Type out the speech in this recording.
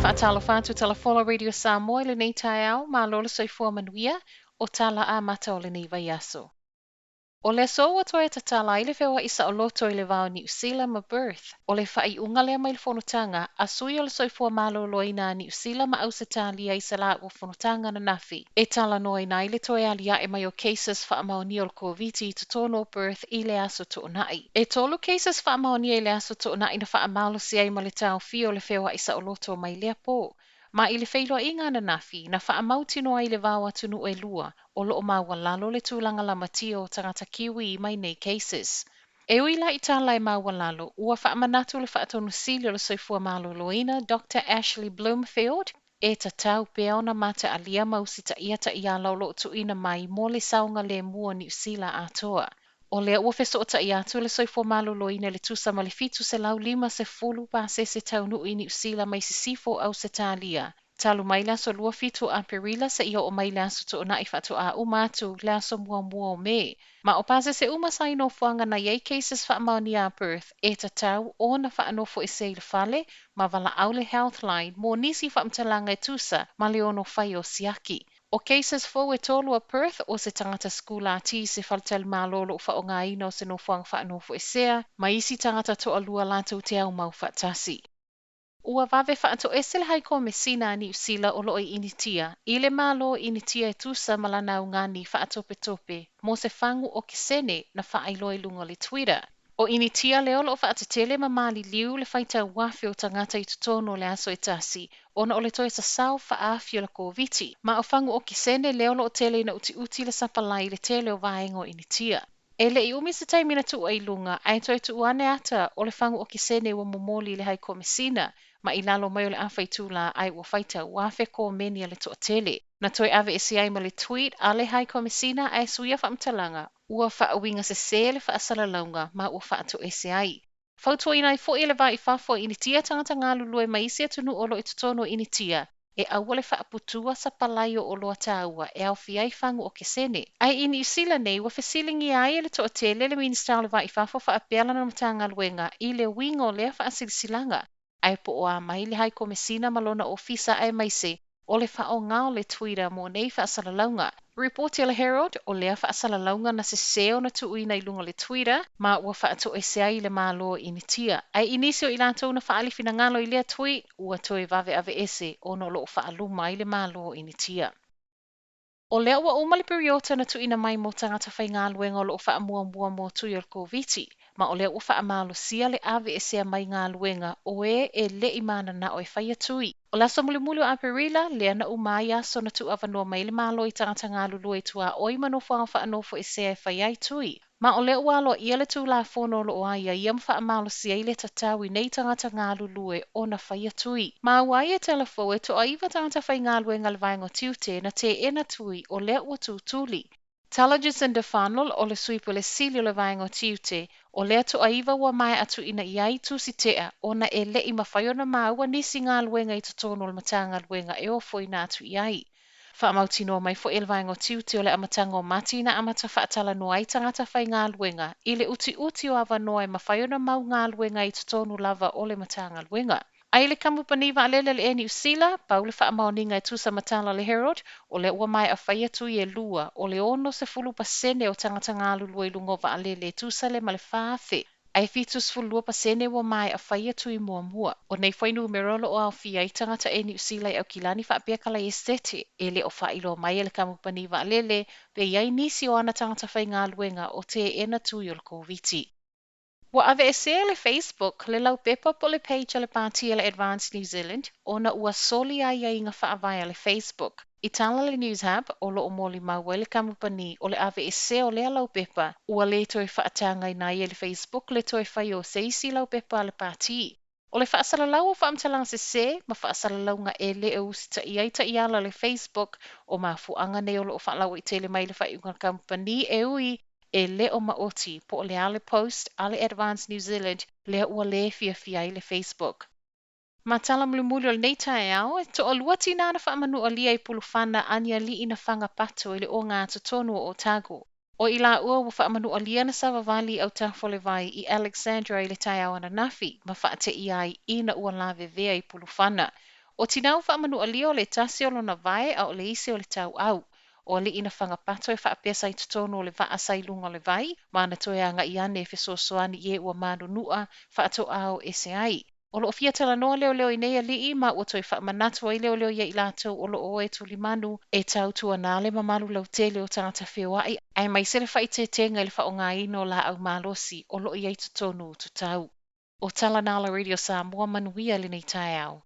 Faatalofa atu Talafola Radio Samoa i lenei taeao, malo le soifua manuia, o tala amata o lenei vaiaso. O le aso ua toe tatala ai le feoai saoloto i le va o Niu Sila ma Perth. O le faaiuga lea mai le fonotaga a sui o le soifua maloloina a Niu Sila ma Ausetalia i se laua fonotaga ananafi, e talanoaina ai le toe aliae mai o cases faamaonia o le Koviti i totonu o Perth i le aso Toonai. E 3 cases faamaonia i le aso Toonai na faamalosi ai ma le taofia o le feoai saoloto mai lea pō. Ma i le feiloaiga ananafi, na faamautinoa ai le va o atunuu e lua o lo o maualalo le tulaga lamatia o tagata Kiwi mai nei cases. E ui la i tala e maualalo, ua faamanatu le Faatonusili o le Soifua Maloloina, Doctor Ashley Bloomfield, e tatau pea ona mataalia ma usitaia taiala o lo o tuuina mai mo le saogalemu o Niu Sila atoa. O lea ua fesootai atu le Soifua Maloloina i le tusa ma le 750 pasese taunuu i Niu Sila mai sisifo o Ausetalia, talu mai le aso 27 o Aperila seia oo mai le aso Toonai faatoa uma atu le aso 1 o Me. Ma o pasese uma sa i nofoaga na i ai cases faamaonia a Perth e tatau ona faanofoesea i le fale ma valaau le Healthline mo nisi faamatalaga e tusa ma le ono fai o siaki. O cases fou e 3 a Perth o se tagata sikulati i se faletalimalo o lo o faaaogaina o se nofoaga faanofoesea ma isi tagata toalua latou te aumau faatasi. Ua vave faatoese le Hai Komesina a Niu Sila o lo o i Initia i le Malo o Initia e tusa ma lana augani faatopetope mo se fagu okesene na faailoa i luga o le Twitter. O Initia lea o lo o faatetele ma maliliu le faitau afe o tagata i totonu o le aso e tasi ona o le toe sasao faaafi o le Koviti. Ma o fagu okesene lea o lo o tele ina utiuti le sapalai i le tele o vaega o Initia. E le i umi se taimi na tuu ai i luga, ae toe tuu ane ata o le fagu okesene ua momoli i le Hai Komesina ma i lalo mai o le afa itula ae ua faitau afe komeni a le toatele. Na toe aveese ai ma le tweet a le Hai Komesina ae suia faamatalaga, ua faauiga sesē le faasalalauga ma ua faatoese ai. Fautuaina ai foi e le Va i Fafo o Initia tagata galulue mai isi atunuu o lo o i totonu o Initia e aua le faaputua sapalai o oloa taua e aofia ai fagu okesene. Ae i Niu Sila nei, ua fesiligia ai e le toatele le Minisita o le Va i Fafo faapea lana Matagaluega i le uiga o lea faasilasilaga, ae po o a mai le Hai Komesina ma lona ofisa aemaise o le faaaoga o le Twitter mo nei faasalalauga. Ripoti a le Herald, o lea faasalalauga na sesē ona tuuina i luga o le Twitter ma ua faatoese ai le Malo o Initia. Ae i nisi o i latou na faaali finagalo i lea tweet, ua toe vave aveese ona o lo o faaluma ai le Malo o Initia. O lea ua uma le piriota na tuuina mai mo tagata faigaluega o lo o faamuamua mo tui o le Koviti, ma o lea ua faamalosia le aveesea mai galuega o e e le i mananao e faia tui. O le aso mulimuli o Aperila, lea na uma ai aso na tuuavanoa mai le Malo i tagata galulue i tuaoi ma nofoaga faanofoesea e fai ai tui. Ma o lea ua aloaia le Tulafono o lo o aiaia ma faamalosia ai le tatau i nei tagata galulue ona faia tui. Maua ai e tala fou e toaiva tagata faigaluega a le Vaega o Tiute na teena tui o lea ua tutuli. Tala Jacinda Farnell o le Sui Pule Sili o le Vaega o Tiute, o lea toaiva ua maea tuuina i ai tusi tea ona e le i mafai ona maua nisi galuega i totonu o le Matagaluega e ofoina atu i ai. Faamautinoa mai foi e le Vaega o Tiute o le amataga o Mati na amata faatalanoa ai tagata faigaluega i le utiuti o avanoa e mafai ona mau galuega i totonu lava o le Matagaluega. Ae i le kamupani vaalele a le Air Niu Sila, pau le faamaoniga e tusa ma tala a le Herald, o lea ua maea faia tui e lua, o le 60% o tagata galulue i luga o vaalele e tusa lea ma le 4,000, ae 72% ua maea faia tui muamua. O nei fuainumera o lo o aofia ai tagata Air Niu Sila i Aukilani faapea Kalaesetete, e le o faailoa mai e le kamupani vaalele pe i ai nisi o ana tagata faigaluega o teena tui o le Koviti. Ua aveesea e le Facebook le laupepa po o le page a le pāti a le Advance New Zealand ona ua soli aiaiga faavae a le Facebook. I tala le Newshub, o lo o molimau ai le kamupani o le aveesea o lea laupepa, ua le toe faatagaina ai e le Facebook le toe fai o se isi laupepa a le pāti. O le faasalalau o faamatalaga sesē ma faasalalauga e le o usitaia ai taiala a le Facebook o mafuaaga nei o lo o faalauaitele mai le faaiuga a le kamupani e ui e le o maoti po o le a le post a le Advance New Zealand lea ua le fiafia ai le Facebook. Ma tala mulimuli o lenei taeao, e toalua tinā na faamanualia i Pulufana aniali'i na faga pato i le ogatotonu o Otago. O i laua ua faamanualia na savavali i autafa o le vai i Alexandra i le taeao ananafi ma faateia ai ina ua lavevea i Pulufana. O tinā ua faamanualia o le tasi o lona vae a o le isi o le tauau. O alii na fagapato e faapea sa i totonu o le vaa sa i luga o le vai, ma na toe aga'i ane e fesoasoani i e ua manunu'a faato'a o ese ai. O lo'o fia talanoa leoleo i nei ali'i ma ua toe faamanatu ai leoleo ia i latou o lo'o o e tulimanu e tautuana le mamalu lautele o tagata feoa'i aemaise le faaeteetega i le faaaogaina o laau malosi o lo'o i ai totonu o tatau. O tala na a la Radio Samoa manuia lenei taeao.